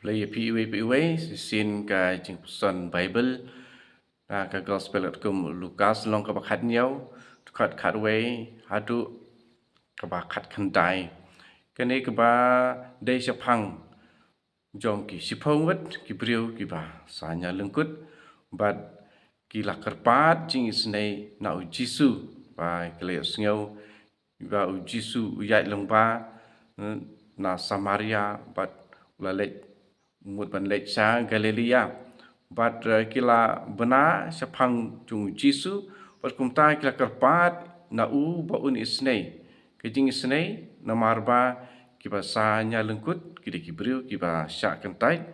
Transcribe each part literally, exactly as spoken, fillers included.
Khublei ïa phi iwei pa iwei, shisien ka jingpuson Baibl na ka Gospel katkum u Lukas lynnong kaba khathynñiew, dkhot khatwei haduh kaba khatkhyndai. Kane kaba dei shaphang jong ki shiphew ngut ki briew kiba sahnarphna lyngkut, bad ki la kyrpad jingisynei na u Jisu, ba ki la ïohsngew ba u Jisu u ïaid lyngba, eh, na Samaria, bad u la leit, mut ban leit sha Galilaia. Bad, eh, ki la bna shaphang jong u Jisu, bad kumta ki la kyrpad na u ba un isynei. Ka jingisynei, namar ba kiba sahnarphna lyngkut ki dei ki briew kiba shah kyntait.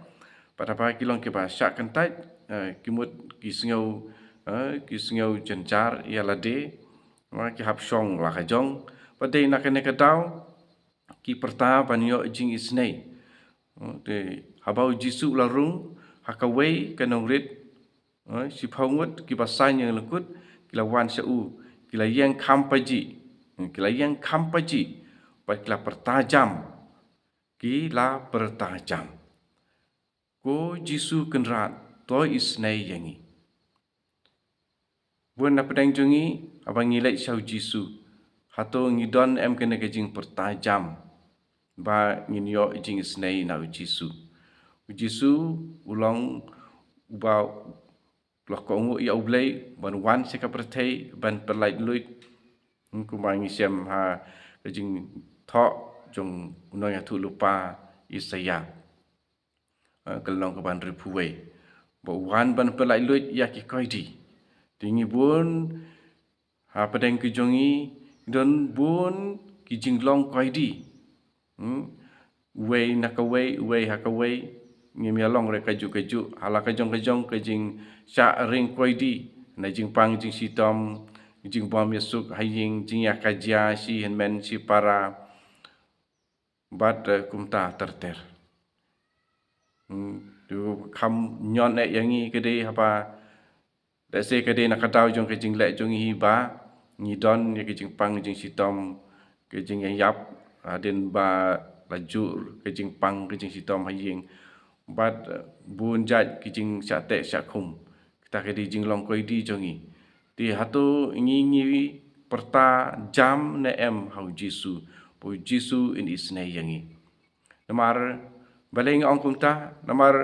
Bad haba ki long kiba shah kyntait, eh, ki mut ki sngew, eh, ki sngew jynjar ïa lade, eh, ki hap shong la ka jong. Bad dei na kane ka daw ki pyrta ban ïoh jingisynei. Eh, te haba u Jisu u la rung ha kawei ka nongrit, eh, shiphew ngut kiba sahnarphna lyngkut ki la wan sha u, ki la ïeng kham pajih, eh, ki la ïeng kham pajih, bad ki la pyrta jam, ki la pyrta jam, "Ko Jisu Kynrad, to isynei ïa ngi." Bun na pdeng jong ngi, haba ngi leit sha u Jisu, hato ngi don em kane ka jingpyrta jam ba ngin ïoh jingisynei na u Jisu? U Jisu u long uba la kohnguh ïa u Blei ban wan sha ka pyrthei ban pyllait luid. Hmm, kumba ngi shem ha ka jingthoh jong u nongïathuhlypa Isaïah, eh, ka lynnong kaba hynriewphew wei, ba u wan ban pyllait luid ïa ki koidi. Te ngi bun, ha pdeng ki jong ngi, don bun ki jinglong koidi. Hmm? Uwei na kawei, uwei ha kawei, ngim ïalong re kajuh kajuh, ha la ka jong ka jong ka jingshah ring koidi, na jingpang jingshitom, jingbym ïasuk ha ïing, jingïakajia shi hynmen shi para, bad, eh, kumta ter ter. Hmm, te kham ñion eh ïa ngi ka dei haba, lehse ka dei na ka daw jong ka jingleh jong ngi hi ba ngi don ïa ka jingpang jingshitom, ka jingïaïap, hadien ba la jur ka jingpang ka jingshitom ha ïing. Bad, eh, bun jait ki jingshah teh shah khum. Kita ki dei jinglong koidi jong ngi. Te hato ngi, ngi pyrta jam ne em ha u Jisu, ba u Jisu un isynei ïa ngi? Namar balei nga ong kumta, namar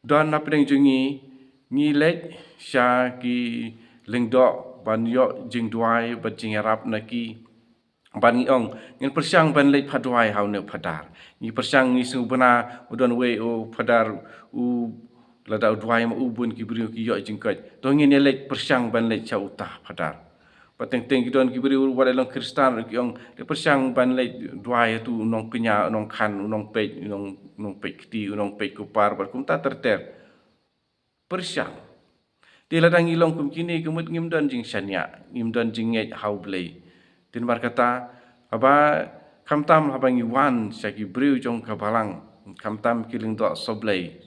don na pdeng jong ngi, ngi leit sha ki lyngdoh ban ïoh jingduwai bad jingïarap na ki, ban ngi ong, ngin pyrshang ban leit phah duwai ha une u phadar. Ngi pyrshang, ngi sngewbna u don uwei u phadar, u lada u duwai ma u bun ki briew ki ïoh jingkoit. To ngin ïa leit pyrshang ban leit sha uta phadar. Bad teng teng ki don ki briew wat la long Khristan ruh ki ong, leit pyrshang ban leit duwai ha utu u nongkñia, u nongkhan, u nongpeit, u nong, u nongpeit kti, u nongpeit kupar, bad kumta ter ter. Pyrshang. Te lada ngi long kum kine, ka mut ngim don jingshaniah, ngim don jingngeit ha u Blei. Te namar kata, haba, khamtam haba ngi wan sha ki briew jong ka balang, khamtam ki lyngdoh sohblei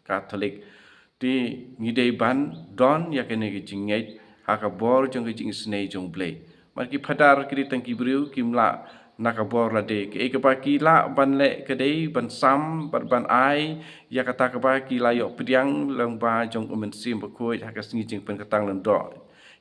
Katholik, te ngi dei ban don ïa kane ka jingngeit ha ka bor jong ka jingisynei jong u Blei. Namar ki phadar ki dei tang ki briew, kim lah na ka bor lade. Kaei kaba ki lah ban leh ka dei ban sam bad ban ai ïa kata kaba ki la ïoh pdiang lyngba jong u Mynsiem Bakhuid ha ka sngi jingpynkatang lyngdoh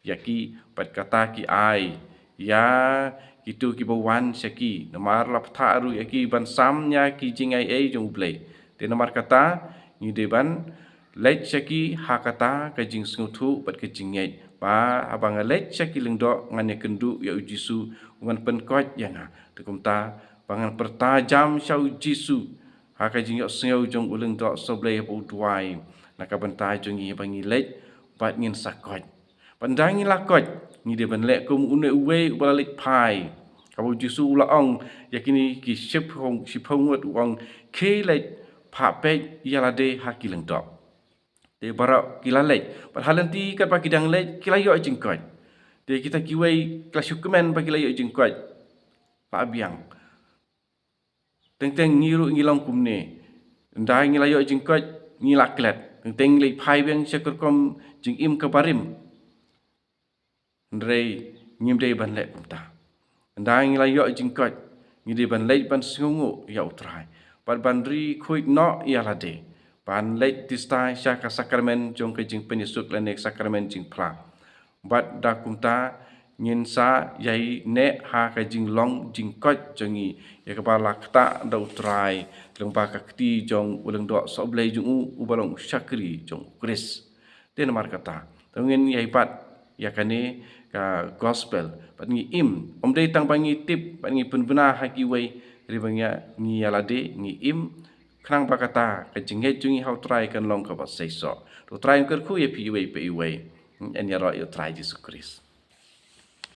ïa ki, bad kata ki ai ïa kito kiba wan sha ki. Namar la bthah ruh ïa ki ban sam ïa ki jingai ei jong u Blei. Te namar kata, ngi dei ban leit sha ki ha kata ka jingsngewthuh bad ka jingngeit, ba haba nga leit sha ki lyngdoh, ngan ïakynduh ïa u Jisu, u ngan pynkoit ïa nga. Te kumta, ba ngan pyrta jam sha u Jisu ha ka jingïohsngew jong u lyngdoh sohblei haba u duwai na ka bynta jong ngi, ba ngi leit bad ngin sa koit. Bad ynda ngi la koit, ngi dei ban leh kum une uwei uba la leit phai. Kaba u Jisu u la ong ïa kine ki shiphew, shiphew ngut, u ong, khie leit phah peit ïa lade ha ki lyngdoh. Te baroh ki la leit. Bad ha lynti katba ki dang leit, ki la ïoh jingkoit. Te kita kiwei ki la shu kmen ba ki la ïoh jingkoit. La biang. Teng teng ngi ruh ngi long kumne. Ynda ngi la ïoh jingkoit, ngi la klet. Teng teng ngi leit phai biang sha ka rukom jingim kaba rim. Hynrei ngim dei ban leh kumta. Ynda ngi la ïoh jingkoit, ngi dei ban leit ban sngewnguh ïa u Trai. bad ban ri khuid noh ïa lade, ban leit dista sha ka sakramen jong ka jingpynïasuk lane ka sakramen jingphla. Bad da kumta ngin sa ïai neh ha ka jinglong jingkoit jong ngi, ïa kaba la ktah da U Trai lyngba ka kti jong u lyngdoh sohblei jong u, uba long u shakri jong U Khrist. Te namar kata, to ngin ïai bat ïa kane ka gospel, bad ngi im, ym dei tang ba ngi tip bad ngi pynbna ha kiwei, hynrei ba ngi, ngi ïa lade ngi im, khnang ba kata ka jingngeit jong ngi ha U Trai kan long kaba seisoh. To U Trai un kyrkhu ïa phi iwei pa iwei. Yn ïaroh ïa U Trai Jisu Khrist.